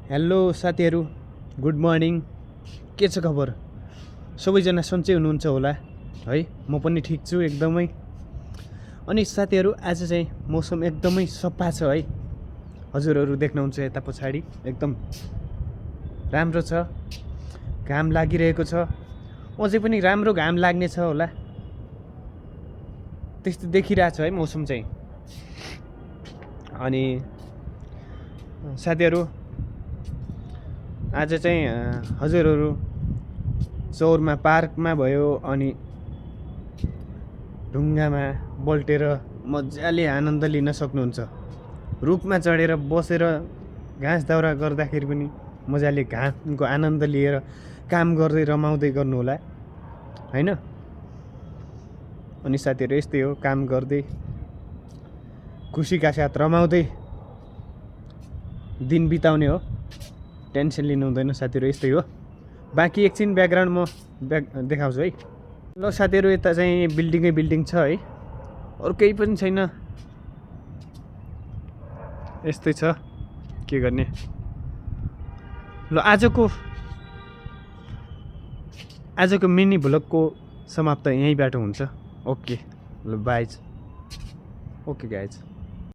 Hello साथीहरू, good morning. के छ खबर? सबैजना सन्चै हुनुहुन्छ होला है? म पनि ठिक छु एकदमै। अनि साथीहरू, आज चाहिँ मौसम एकदमै सफा छ है। हजुरहरू देख्नुहुन्छ यता पछाडि एकदम राम्रो छ, घाम लागिरहेको छ। अझै पनि राम्रो घाम लाग्ने छ होला, त्यस्तो देखिरहेछ है मौसम चाहिँ। अनि साथीहरू, आज चाहिँ हजुरहरू चौरमा पार्कमा भयो अनि ढुङ्गामा बल्टेर मजाले आनन्द लिन सक्नुहुन्छ। रुखमा चढेर बसेर घाँस दाउरा गर्दाखेरि पनि मजाले घामको आनन्द लिएर काम गर्दै रमाउँदै गर्नुहोला हैन। अनि साथीहरू, यस्तै हो, काम गर्दै खुसीका साथ रमाउँदै दिन बिताउने हो, टेन्सन लिनु हुँदैन साथीहरू, यस्तै हो। बाँकी एकछिन ब्याकग्राउन्ड म देखाउँछु है। ल साथीहरू, यता चाहिँ बिल्डिङै बिल्डिङ छ है, अरू केही पनि छैन, यस्तै छ, के गर्ने। ल आजको मिनी भ्लगको समाप्त यहीँबाट हुन्छ। ओके, ल बाई। Okay guys.